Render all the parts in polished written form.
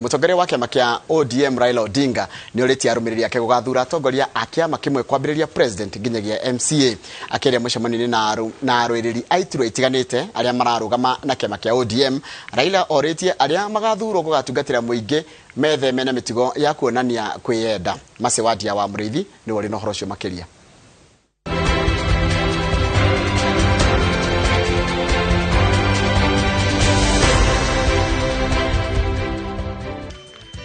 Mũtongoria wa kĩama kĩa ODM Raila Odinga nĩ orĩtie arũmĩrĩri ake gũgathura atongoria a kĩama kĩmwe kwambĩrĩria president nginyagia MCA. Akĩaria mũcemanio-inĩ na arũĩrĩri a iturwa itiganĩte arĩa mararũgama na kĩama kĩa ODM, Raila orĩtie arĩa magathurwo gũgatungatĩra mũingĩ metheme na mĩtugo ya kuonania kwĩyenda. Mercy Wandia wa Mũrĩithi nĩwe ũrĩ na ũhoro ũcio makĩria.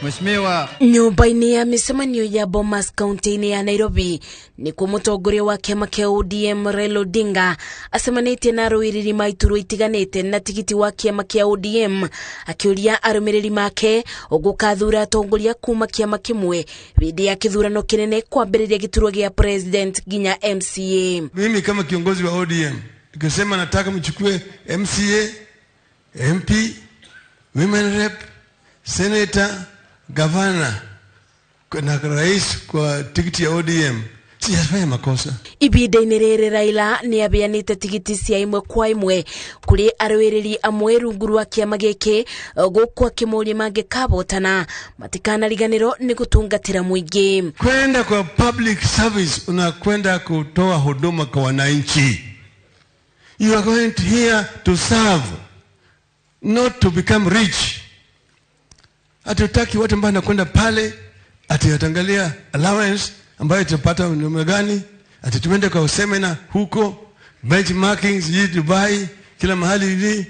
Mheshimiwa. Nyũmba-inĩ ya mĩcemanio ya Bomas kaunti-inĩ ya Nairobi nĩkuo mũtongoria wa kĩama kĩa ODM Raila Odinga acemanĩtie na arũĩrĩri ma iturwa itiganĩte na tigiti wa kĩama kĩa ODM akĩũria arũmĩrĩri make gũkathura atongoria kuma kĩama kĩmwe hĩndĩ ya kĩthurano kĩnene kwambĩrĩria gĩturwa gĩa president nginya MCA. Mimi kama kiongozi wa ODM nikisema nataka mchukue MCA, MP, women rep, senator, gavana na rais kwa tikiti ya ODM, sijafanya makosa. Ibinda-inĩ rĩrĩ Raila nĩ abeanĩte tigiti cia ĩmwe kwa ĩmwe kũrĩ arũĩrĩri amwe rungu rwa kĩama gĩkĩ gũkũ akĩmoria mangĩkabotana matikanariganĩrwo nĩ gũtungatĩra mũingĩ. Kwenda kwa public service unakwenda kutoa huduma kwa wananchi. You are going to here to serve, not to become rich. Hatutaki watu ambao wanakwenda pale ati watangalia allowance ambayo tutapata namna gani, ati tuende kwa semina huko benchmarking sijui Dubai kila mahali hivi,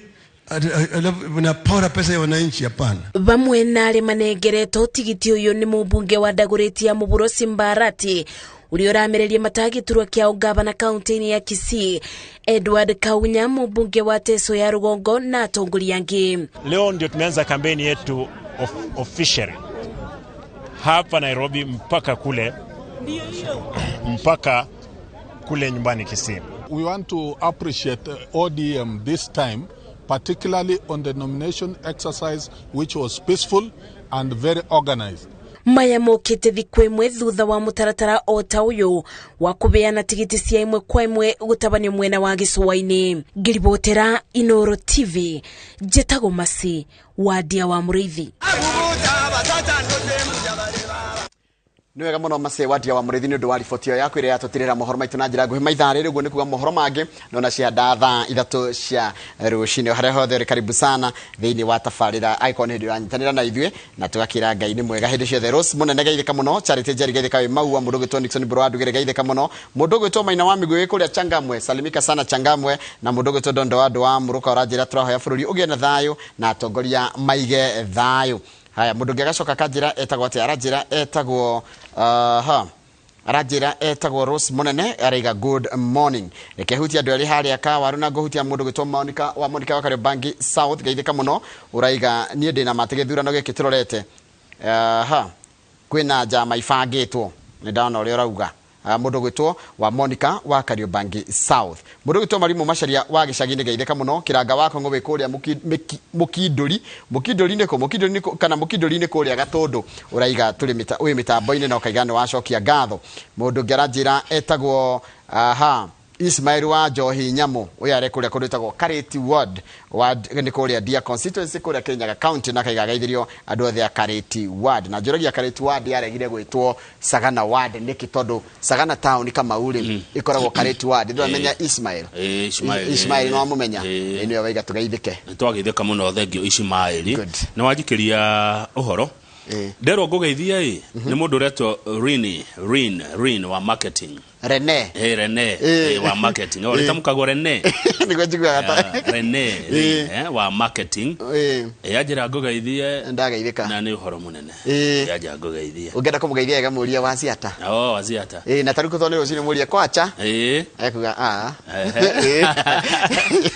unapora pesa ya wananchi. Hapana. Vamwe na arĩa manengeretwo tigiti ũyũ nĩ mũmbunge wa Dagoretti ya Mũhuro Simba Arati ũrĩa ũramereria mata gĩturwa kĩa ũgavana kaunti-inĩ ya Kisii, Edward Kaunya mũmbunge wa Teso ya Rũgongo na atongoria angĩ. Leo ndio tumeanza kampeni yetu officially hapa Nairobi mpaka kule nyumbani Kisii. We want to appreciate ODM this time, particularly on the nomination exercise which was peaceful and very organized. Maya mokĩte thikũ ĩmwe thutha wa mũtaratara o ta ũyũ wa kũbeana tigiti cia ĩmwe kwa ĩmwe gũtabanio mwena wa gĩcũa-inĩ. Ngĩribotera Inooro TV, njĩtagwo Mercy Wandia wa Mũrĩithi. Nĩ wega mũno Mercy Wandia wa Mũrĩithi nĩ ũndũ wa riboti ĩyo yaku ĩrĩa yatũtirĩra mohoro maitũ na njĩra nguhĩ maithaa rĩrĩ ũguo nĩ kuga mohoro mangĩ nona cia thaa 3 cia rũcinĩ. Harĩa hothe ũrĩ karibu sana thĩinĩ wa tabarĩra angĩkorwo nĩ hĩndĩ ũranyitanĩra na ithuĩ na tũgakĩra Ngai nĩ mwega hĩndĩ ciothe. Rose Mũnene geithĩka mũno, Charity Njeri geithĩka wĩ Maua, mũndũ ũgwĩtwo Nixon Mbũrũ wa Ndugĩre geithĩka mũno, mũndũ ũgwĩtwo Maina wa Mĩgũĩ kũrĩa Changamwe, salimika sana Changamwe, na mũndũ ũgwĩtwo Dondo wa Andũ wa Mũrũka ũranjĩra tũrahoya bũrũri ũgĩe na thayũ na atongoria maige thayũ. Haya, mũndũ ũngĩ agacoka akanjĩra etagwo atĩa? Aranjĩra etagwo, ha, aranjĩra etagwo Rose Mũnene, araiga good morning. Reke hutia andũ erĩ harĩa Kawaru na ngũhutia mũndũ ũgwĩtwo Monica wa Monica wa Kariobangi South, geithĩka mũno, ũraiga niĩ ndĩna ma atĩ gĩthurano gĩkĩ tũrorete. Ha, kwĩna njama ibangĩtwo, nĩ ndona ũrĩa ũrauga. Mũndũ ũgwĩtwo wa Monica wa Kariobangi South. Mũndũ ũgwĩtwo Marimu Macharia wa gĩcagi-inĩ geithĩka mũno, Kĩranga wa Kong'o wĩ kũrĩa Mũkindũri, Mũkindũri nĩ kũ? Mũkindũri nĩ kũ? Kana Mũkindũri nĩ kũrĩa Gatũndũ, ũraiga tũrĩ wĩ mĩtambo-inĩ na ũkaiga nĩ wacokia ngatho. Mũndũ ũngĩ aranjĩra etagwo, aha, Ismail wa Njohi Nyamũ, ũyũ arĩ kũrĩa kũndũ gwĩtagwo Karĩti Ward, ward nĩ kũrĩa Ndia constituency kũrĩa Kirinyaga County, na akaiga geithĩrio andũ othe a Karĩti Ward. Na njũragia Karĩti Ward yaregire gwĩtwo Sagana Ward nĩkĩ? Tondũ Sagana town Kamau rĩ, ĩkoragwo Karĩti Ward. Ndũramenya Ismail? Ismail, Ismail nĩ wamũmenya? Nĩwe waiga tũgeithĩke. Nĩ twageithĩka mũno, thengio Ismail. Good. Nĩ wanjikĩria ũhoro. Nderwo ngũgeithia ĩ, nĩ mũndũ ũretwo Rini, Rin, Rin wa marketing. Rene. Rene, wa marketing. O, rĩtamũkagwo Rene. Nĩguo njiguaga ta. Rene, wa marketing. Anjĩra ngũgeithie. Ndageithĩka. Na nĩ ũhoro mũnene. Anjĩra ngũgeithie. Ũngĩenda kũmũgeithia wega mũrie waciata. Oh, waciata. Na tarĩu tondũ nĩ rũcinĩ mũrie kwacha. Ekuga, a.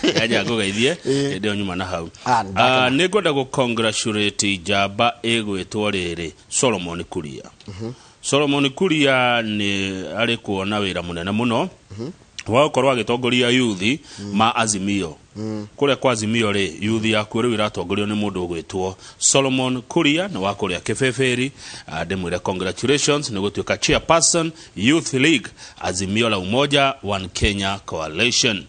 Anjĩra ngũgeithie. Hĩndĩ ĩyo nyuma na hau. Ndakena. Nĩ ngwenda gũ congratulate njamba ĩgwĩtwo rĩrĩ Solomon Kuria. Solomon Kuria nĩ arĩ kuona wĩra mũnene mũno wa gũkorwo agĩtongoria youth ma Azimio. Kũrĩa kwa Azimio rĩ, youth yakuo rĩu ĩratongorio nĩ mũndũ ũgwĩtwo Solomon Kuria, nĩ wa kũrĩa Kĩbĩbĩri. Ndĩmwĩre congratulations nĩ gũtuĩka chairperson Youth League Azimio la Umoja One Kenya Coalition.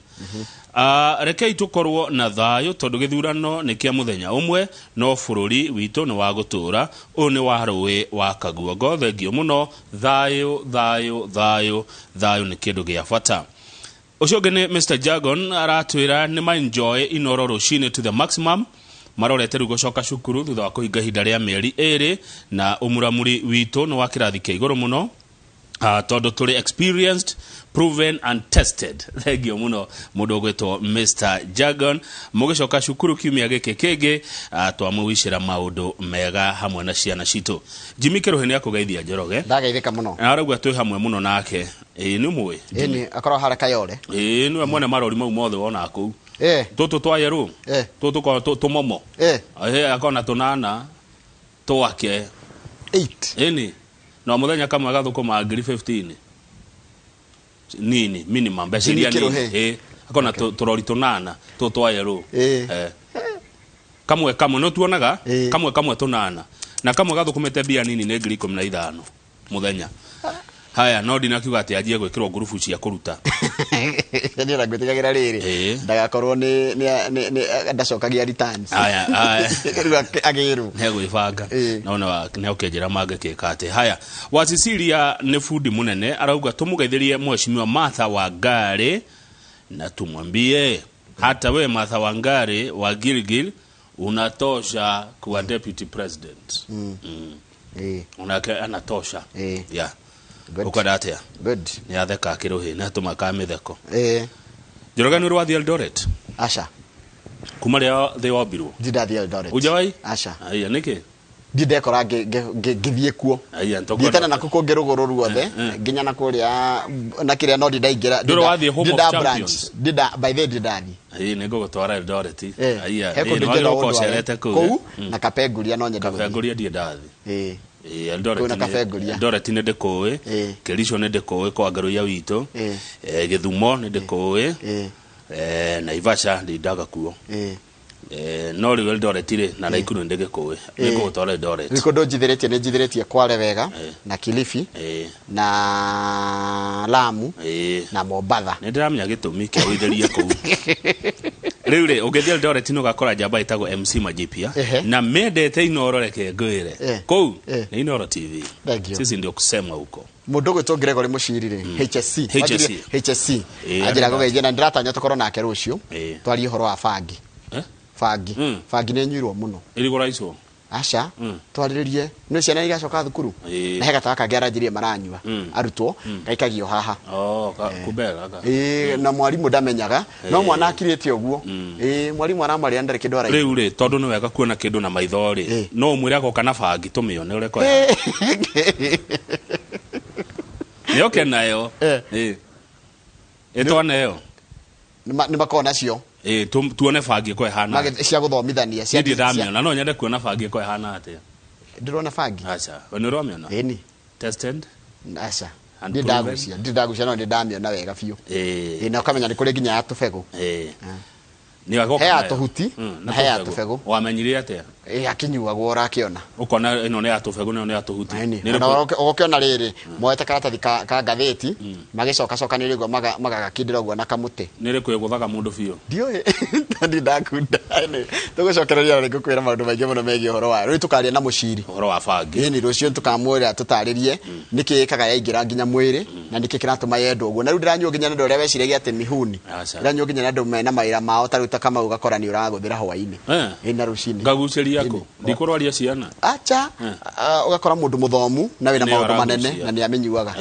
Rekei tukorwo na thayo tondu githurano ni kia muthenya umwe no bururi witu ni wa gutura uyu ni wa rui wa Kaguongo. Thengio muno. Thayo thayo thayo thayo ni kindu gia bata. Ucio ungi ni Mr Jagon aratwira ni ma enjoy Inoro rucini to the maximum marorete riu gucoka cukuru thutha wa kuhinga ihinda ria mieri iri na umuramuri witu ni wa kirathi kia iguru muno tondu turi experienced, proven and tested. Thengio muno mundu ugwitwo Mr Jagon. Mugicoka cukuru kiumia giki kingi twamwicira maundu mega hamwe na ciana citu. Jimmy Kiruhi ni akugeithia Njoroge. Ndageithika muno. Na arauga twi hamwe muno nake. Ni mwe. Ni akorwo hara Kayole. Niwe mwene marori mau mothe wona kuu. Tutu twa yeru. Tutu kwa tumomo. Akona tunana twake 8. Ni no muthenya kamwe gathukuma 15 nini minimum mbeca iria nini. Akona turori tunana tutwa yeru. Kamwe kamwe no tuonaga kamwe kamwe tunana na kamwe gathukumite mbia nini ni 15,000 muthenya. Haya no ndinakiuga ati anjie gwikirwo ngurubu cia kuruta. Ni ragwitigagira riri ndagakorwo ni ndacokagia returns. Haya haya riu agiru ne gwibanga no no ne ukenjira mangikika ati. Haya wa Cecilia ni fundi munene arauga tumugeithirie mheshimiwa Martha Wangari na tumwambie hata we Martha Wangari wa Gilgil unatosha kuwa deputy president. Unake anatosha. Yeah. Ukwenda atia? Good. Ni atheka Kiruhi na atuma ka mitheko. Njoroge ni rwathi Eldoret? Aca. Kuma ria thi wombirwo? Ndindathi Eldoret. Ujawai? Aca. Aya niki? Ndindekora ngithie kuo. Aya ntoko. Thiete na kuo ngiruguru ruothe nginya na kuria na kiria no ndindaingira. Nduru wathie Home of Champions? Ndinda by the ndindathi. Aya ningugutwara Eldoret. Aya ni ukocerete kuu na Kapenguria no nyende. Kapenguria ndindathi. Eldoret Eldoret ni ndikuwi, Kericho ni ndikuwi kwa ngaruia witu, Githumo ni ndikuwi, Naivasha ndindaga kuo. No riu Eldoret ri na Nakuru ndigikuwi, ningugutwara Eldoret. Ni kundu njithiritie ni njithiritie Kwale wega na Kilifi na Lamu na Mombatha. Ni ndiramenya gitumi kia witherie kuu. Riu ri ungithie Eldoret no gakora njamba itagwo MC Majipia na mendete Inoro reke ngwire kuu ni Inoro TV. Sisi ndio kusema huko. Mundu gwitwo Gregory Muciri ri HSC HSC anjira gugeithia na ndiratanya tukorwo nake rucio twarie uhoro wa bangi. Bangi bangi ni nyuirwo muno iriguraicwo. Aca twariririe no ciana igacoka thukuru na he gatawa kangi aranjirie maranyua arutwo gaikagio haha. Kubera ka na mwarimu ndamenyaga no mwana akirite uguo. Mwarimu aramaria ndari kindu araigua. Riu ri tondu ni wega kuona kindu na maitho ri no umwire agoka na bangi tumione uria koya. Nioke nayo. Itwaneyo ni makona cio. Tuone bangi ko ihana cia guthomithania cia ndamiona no nyende kuona bangi ko ihana atia. Ndirona bangi. Aca we ni uramiona? Ĩni. Tested? Aca ndindagucia ndindagucia no ndindamiona wega biũ. Na ukamenya ni kuri nginya ya tubegu. Ni agoka he ya tuhuti na he ya tubegu. Wamenyire atia? Akinyuagwo urakiona ukona ino ni ya tubegu ino ni ya tuhuti. Ugokiona riri moete karatathi ka ngathĩti magicoka cokanĩria ũguo magagakindĩra ũguo na kamũtĩ. Nĩ rĩkũ ĩgũthaga mũndũ biũ? Ndiũĩ ndindakunda. Tũgũcokereria rĩngĩ kwĩra maũndũ maingĩ mũno megiĩ ũhoro wa rĩu tũkaria na Mũciri ũhoro wa bangi. Ĩni rũciũ tũkamwĩra tũtarĩrie nĩkĩ ĩkaga yaingĩra nginya mwĩrĩ na nĩkĩ kĩratũma yendwo ũguo. Na rĩu ndĩranyua nginya nĩ andũ arĩa weciragia atĩ mihuni. Ndĩranyua nginya nĩ andũ mena mawĩra mao ta rĩu ta Kamau ũgakora nĩ ũragũthĩra hwaĩ-inĩ. Na rũcinĩ. Ngagucĩria kũ? Ndikũrwaria ciana. Acha ugakora mundu muthomu na wina maundu manene na ni aminyuaga.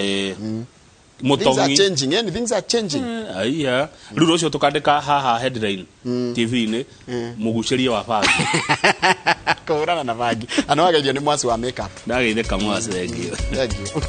Mutongi. Things are changing, things are changing. Aya riu rucio tukandika haha headline TV-ini muguceria wa bangi. Kuhurana na bangi. Ano wageithio ni mwasi wa makeup. Ndageithĩka mwasi, thank you. Thank you.